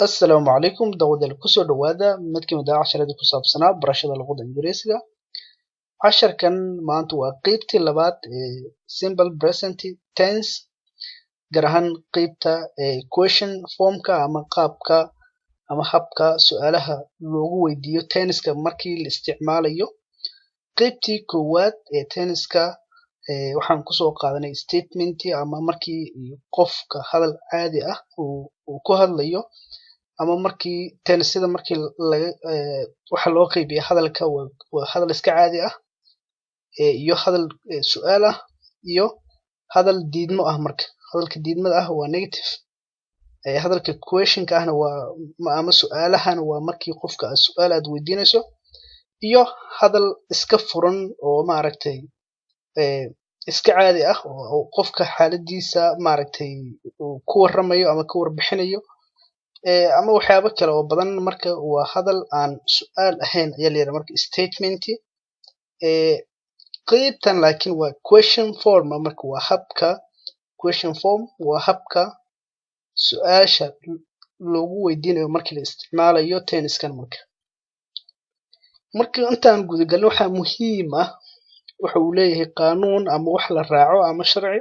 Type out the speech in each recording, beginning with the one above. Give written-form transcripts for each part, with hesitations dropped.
Assalaamu calaykum daawadayaal, kusoo dhawaada mid ka mid ah casharadii ku saabsanaa barashada luqadda Ingiriisiga. Casharkan maanta waa qeybtii labaad ee simple present tense, gaar ahaan qeybta ee question formka ama qaabka ama habka su-aalaha loogu weydiiyo tense-ka markii la isticmaalayo. Qeybtii koowaad ee tense-ka waxaan kusoo qaadanay statement ama markii qofka hadal caadi ah uu ku hadlayo, ama markii tense-yada markii laga waxa loo qeybiya hadalka waa hadal iska caadi ah iyo hadal su-aal ah iyo hadal diidmo ah. Marka hadalka diidmada ah waa negative, hadalka questionka ahna waa ama su-aalahana waa markii qofka aad su-aal aad weydiinayso, iyo hadal iska furan oo maaragtay iska caadi ah oo qofka xaaladiisa maaragtay uu ku waramayo ama ka warbixinayo ama waxyaabo kale oo badan. Marka waa hadal aan su-aal ahayn ayaa la yidhaha marka statement. Qeybtan laakiin waa question form. Marka waa habka question form, waa habka su-aasha loogu weydiinayo markii la isticmaalayo tense-kan. Marka intaan gudagalin, waxaa muhiim ah waxa uu leeyahay qaanuun ama wax la raaco ama sharci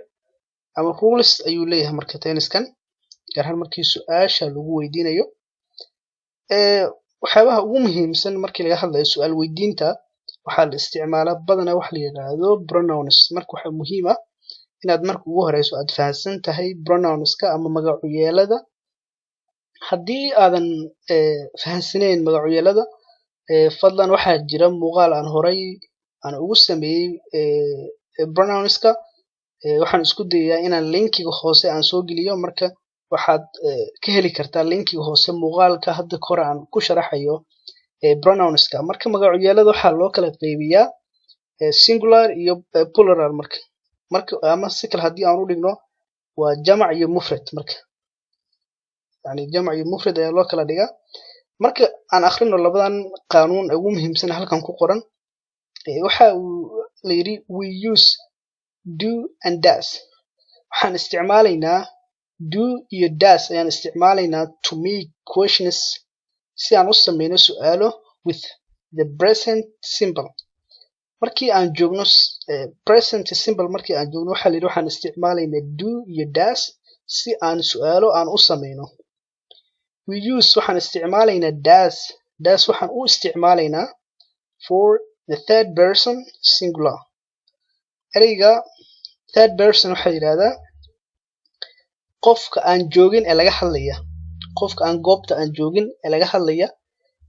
ama rules ayuu leeyahay marka tense-kan, gaar ahaan markii su-aasha lagu weydiinayo. Waxyaabaha ugu muhiimsan markii laga hadlayo su-aal weydiinta, waxaa la isticmaalaa badanaa wax la yidhaahdo pronouns. Marka waxaa muhiim ah inaad marka ugu horeyso aad fahamsan tahay pronounska ama magacuyeelada. Haddii aadan fahamsanayn magacuyeelada, fadlan waxaa jira muuqaal aan horay aan ugu sameeyey pronounska. Waxaan isku dayayaa inaan linkiga hoose aan soo geliyo. Marka waxaad ka heli kartaa linkiga hoose muuqaalka hadda kore aan ku sharaxayo pronounska. Marka magacuyeelada waxaa loo kala qeybiyaa singular iyo plural. Marka ama si kale haddii aan u dhigno, waa jamac iyo mufrad. Marka yani jamac iyo mufrad ayaa loo kala dhigaa. Marka aan akhrino labadan qaanuun ee ugu muhiimsan halkan ku qoran, waxa uu la yidhi: we use do and does, waxaan isticmaalaynaa do iyo does ayaan isticmaalaynaa, to make questions, si aan u sameyno su'aalo, with the present simple. Markii aan joogno present simple, markii aan joogno, waxaa la yidhi waxaan isticmaalaynaa do iyo does si aan su'aalo aan u sameyno. We use, waxaan isticmaalaynaa, does, does waxaan u isticmaalaynaa for the third person singular. Ereyga third person waxaa yidhahdaa qofka aan joogin ee laga hadlaya, qofka aan goobta aan joogin ee laga hadlaya,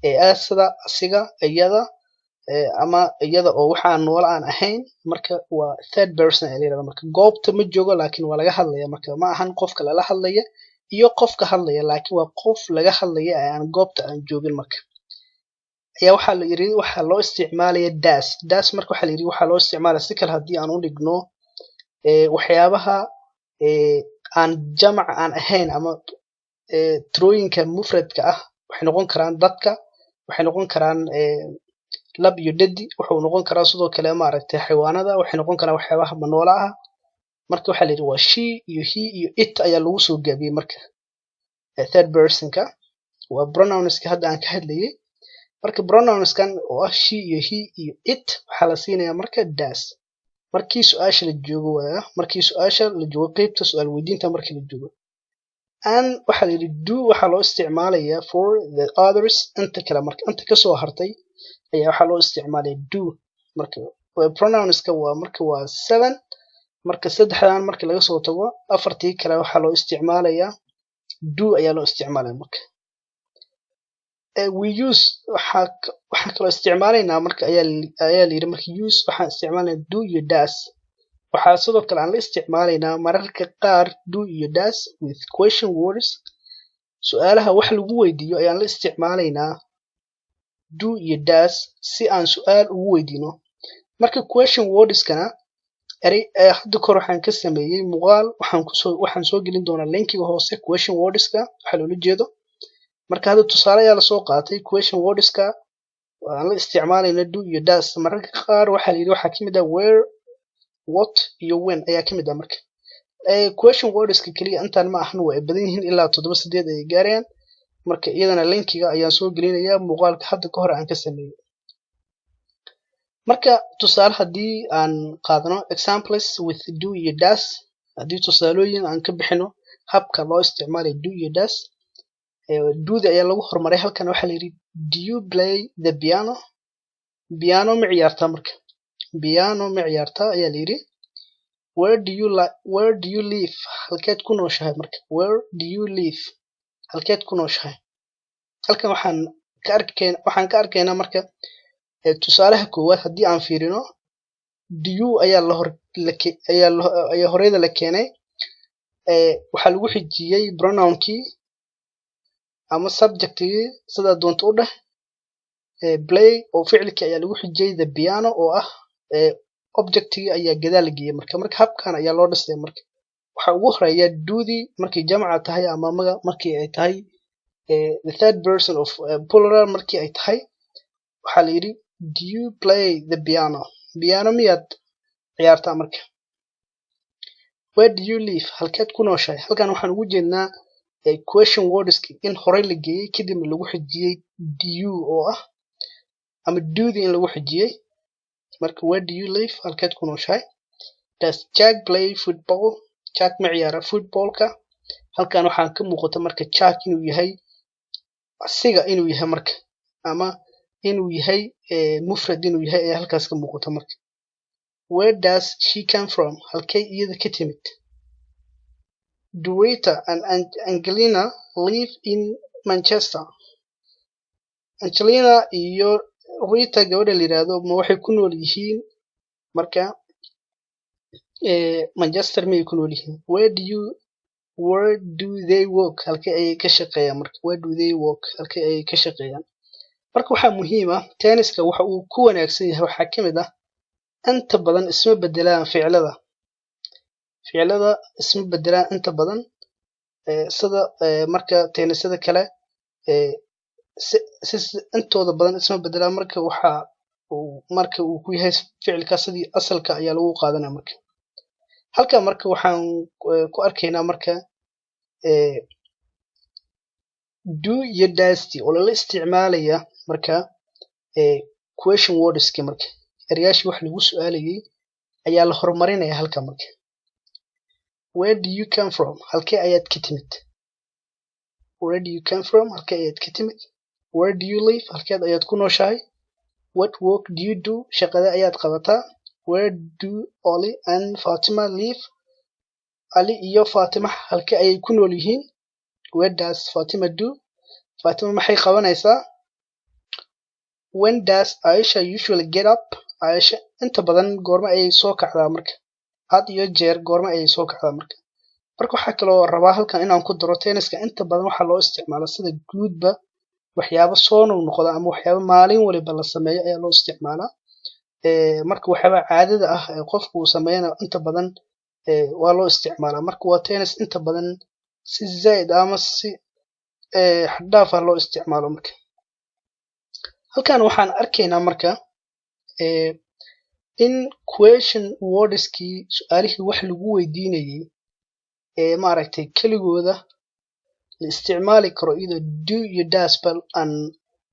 ee ah sida asiga, iyada, ama iyada oo waxaan noole aan ahayn. Marka waa third person ayaa la yidhahdaa. Marka goobta ma joogo laakiin waa laga hadlaya. Marka ma ahan qofka lala hadlaya iyo qofka hadlaya, laakiin waa qof laga hadlaya ee aan goobta aan joogin. Marka ayaa waxaa la yidhi waxaa loo isticmaalaya does. Does marka waxaa la yidhi waxaa loo isticmaalaya, si kale haddii aan u dhigno, waxyaabaha aan jamac aan ahayn ama tirooyinka mufradka ah. Waxay noqon karaan dadka, waxay noqon karaan lab iyo dhedi, wuxuu noqon karaa sidoo kale maaragtay xayawaanada, waxay noqon karaan waxyaabaha manoola ah. Marka waxaa la yidhi waa she iyo he iyo it ayaa lagu soo gaabiyey. Marka third personka waa pronounska hadda aan ka hadlayay. Marka pronounskan oo ah she iyo he iyo it waxaa la siinayaa marka does markii su-aasha la joogo, waa markii su-aasha la joogo, qeybta su-aal weydiinta markii la joogo. And waxaa la yidhi do waxaa loo isticmaalayaa for the others, inta kale. Marka inta kasoo hartay ayaa waxaa loo isticmaalaya do. Marka pronounska waa marka waa seven. Marka saddexdan marka laga soo tago, afartii kale waxaa loo isticmaalayaa do ayaa loo isticmaalaya. Marka we use, waxaa kaloo isticmaalaynaa marka ayaa la yidhi, marka use waxaan isticmaalaynaa do iyo does. Waxaa sidoo kale aan la isticmaalaynaa mararka qaar do iyo does with question words. Su-aalaha wax lagu weydiiyo ayaan la isticmaalaynaa do iyo does si aan su-aal ugu weydiino. Marka question wordskana erey hadda kor waxaan ka sameeyey muuqaal, waxaan soo gelin doonaa linkiga hoose question wordska waxaa loola jeedo. Marka hadda tusaale ayaa lasoo qaatay question wordska aan la isticmaalayna do iyo does mararka qaar. Waxaa la yidhi waxaa kamid ah where, what iyo when ayaa kamid ah. Marka question wordska keliya intaan ma ahan, waa ay badan yihiin, ilaa toddoba sideed ay gaarayaan. Marka iyadana linkiga ayaan soo gelinayaa muuqaalka hadda ka hor aan ka sameeyey. Marka tusaale haddii aan qaadano, examples with do iyo does, haddii tusaalooyin aan ka bixino habka loo isticmaalayo do iyo does. Do-da ayaa lagu horumaray halkan. Waxaa la yidhi, "Do you play the piano?" Piano ma ciyaartaa? Marka piano ma ciyaartaa ayaa la yidhi. Where do you live? Halkeed ku nooshahay? Marka where do you live? Halkeed ku nooshahay? Halkan waxaan ka arkaynaa marka tusaalaha koowaad haddii aan fiirino, do you ayaa la hor la ayaa ayaa horeyda la keenay. Waxaa lagu xijiyey pronounkii ama subjectigii, sidaa doonto u dheh. Play oo ficilkii ayaa lagu xijiyey, the piano oo ah objectigii ayaa gadaal la geeyey. Marka habkan ayaa loo dhisay. Marka waxaa ugu horeeya do-dii markay jamca tahay ama maga markii ay tahay the third person of plural markii ay tahay. Waxaa la yidhi, "Do you play the piano?" Piano miyaad ciyaartaa? Marka where do you live? Halkeed ku nooshahay? Halkan waxaan ugu jeednaa question wordski in horey la geeyey, kadibna lagu xijiyey do you oo ah ama do-dii in lagu xijiyey. Marka where do you live? Halkeed ku nooshahay? Does Jack play football? Jack ma ciyaara footballka? Halkan waxaan ka muuqata marka Jack inuu yahay asiga inuu yahay marka ama inuu yahay mufrad inuu yahay ayaa halkaas ka muuqata. Marka where does she come from? Halkay iyada ka timid? Do Rita and Angelina live in Manchester? Angelina iyo Rita gabadha la yiraahdo ma waxay ku nool yihiin marka Manchester miyay ku nool yihiin? Where do they work? Halkee ayay ka shaqeeyaan? Marka where do they work? Halkee ayay ka shaqeeyaan? Marka waxaa muhiim ah, tense-ka waxa uu ku wanaagsan yahay waxaa ka mid ah inta badan isma bedelaan ficilada. Ficilada isma bedelaan inta badan sida marka tense-yada kale si intooda badan isma bedelaan. Marka waxa uu marka uu ku yahay ficilka sidii asalka ayaa lagu qaadanaya. Marka halka marka waxaan ku arkaynaa marka do iyo does-ti oo lala isticmaalaya marka question wordski. Marka erayaashii wax lagu su-aalayay ayaa la horumarinaya halka. Marka where do you come from? Halkee ayaad ka timid? Where do you come from? Halkee ayaad ka timid? Where do you live? Halkeed ayaad ku nooshahay? What work do you do? Shaqada ayaad qabataa? Where do Ali and Fatima live? Ali iyo Fatima halkee ayay ku nool yihiin? What does Fatima do? Fatima maxay qabanaysaa? When does Aisha usually get up? Aisha inta badan goorma ayay soo kacdaa? Marka had iyo jeer goorma ayay soo kacdaa? Marka waxaa kaloo rabaa halkan inaan ku daro, tense-ka inta badan waxaa loo isticmaalaa sida guudba waxyaabo soo noqnoqda ama waxyaabo maalin waliba la sameeyo ayaa loo isticmaalaa. Marka waxyaaba caadada ah ee qofku uu sameeyana inta badan waa loo isticmaalaa. Marka waa tense inta badan si zaid ama si xad dhaaf ah loo isticmaalo. Marka halkan waxaan arkaynaa marka in question wordskii, su-aalihii wax lagu weydiinayay ee maaragtay keligooda la isticmaali karo iyadoo do iyo does bal aan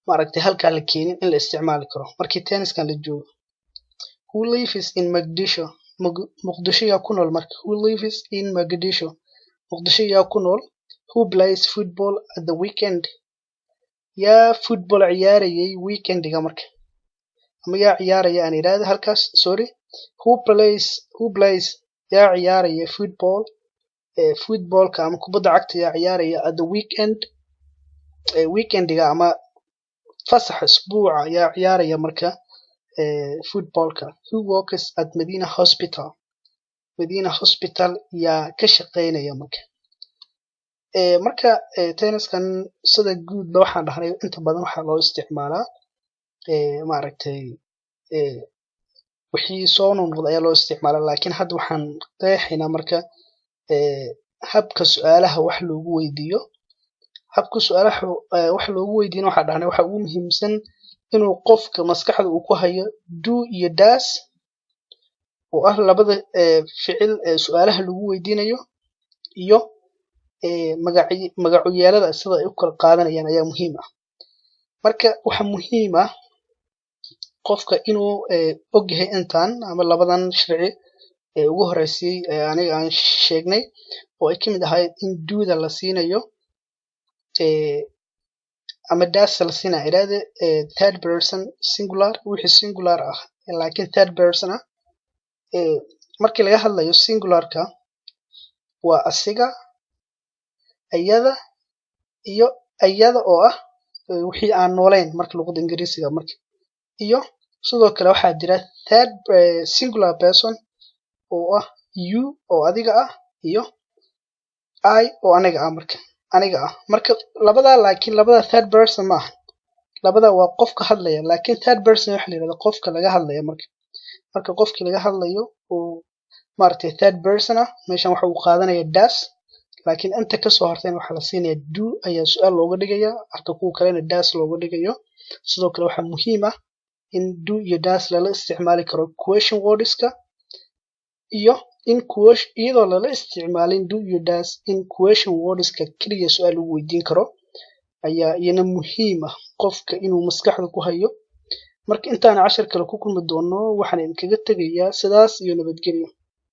maaragtay halkaa la keenin in la isticmaali karo markii tense-kan la joogo. Who lives in Mogadishu? Muqdisho yaa ku nool? Marka who lives in Mogadishu? Muqdisho yaa ku nool? Who plays football at the weekend? Yaa football ciyaarayay weekendiga? Marka ama yaa ciyaaraya aan idhaahdo halkaas, sorry. Who plays, yaa ciyaaraya, football, footballka ama kubadda cagta yaa ciyaaraya, at the weekend, weekendiga ama fasaxa isbuuca yaa ciyaaraya marka footballka? Who works at Medina Hospital? Medina Hospital yaa ka shaqeynaya? Marka tense-kan sida guudba waxaan dhahnay inta badan waxaa loo isticmaalaa maaragtay wixii soo noqnoqda ayaa loo isticmaalaa, laakiin hadda waxaan qeexaynaa marka habka su-aalaha wax loogu weydiiyo. Habka su-aalaha wax loogu weydiiyana waxaan dhahnay waxa ugu muhiimsan inuu qofka maskaxda uu ku hayo do iyo does oo ah labada ficil ee su-aalaha lagu weydiinayo iyo magacyaalada sida ay u kala qaadanayaan ayaa muhiim ah. Marka waxaa muhiim ah qofka inuu ogyahay intan ama labadan sharci ee ugu horeysay ee aniga aan sheegnay, oo ay kamid ahaayeen in do-da la siinayo ama does la siinayo iraade third person singular, wixii singular ah laakiin third person ah. Markii laga hadlayo singularka, waa asiga, ayada iyo ayada oo ah wixii aan noolayn marka luqadda Ingiriisiga. Marka iyo sidoo kale waxaa jira third singular person oo ah you oo adiga ah iyo I oo aniga ah. Marka aniga ah, marka labadaa, laakiin labada third person ma aha. Labada waa qofka hadlaya, laakiin third person waxa la yidhahdaa qofka laga hadlaya. Marka qofkii laga hadlayo oo maaragtay third person ah, meeshan waxa uu qaadanaya does, laakiin inta kasoo hartayna waxaa la siinaya do ayaa su-aal looga dhigaya, halka kuwa kalena does looga dhigayo. Sidoo kale waxaa muhiim ah in do iyo does lala isticmaali karo question wordska, iyo in iyadoo lala isticmaalin do iyo does in question wordska keliya su-aal lagu weydiin karo ayaa iyana muhiim ah qofka inuu maskaxda ku hayo. Marka intaan cashar kale ku kulmi doono, waxaan idinkaga tegayaa sidaas iyo nabadgelyo.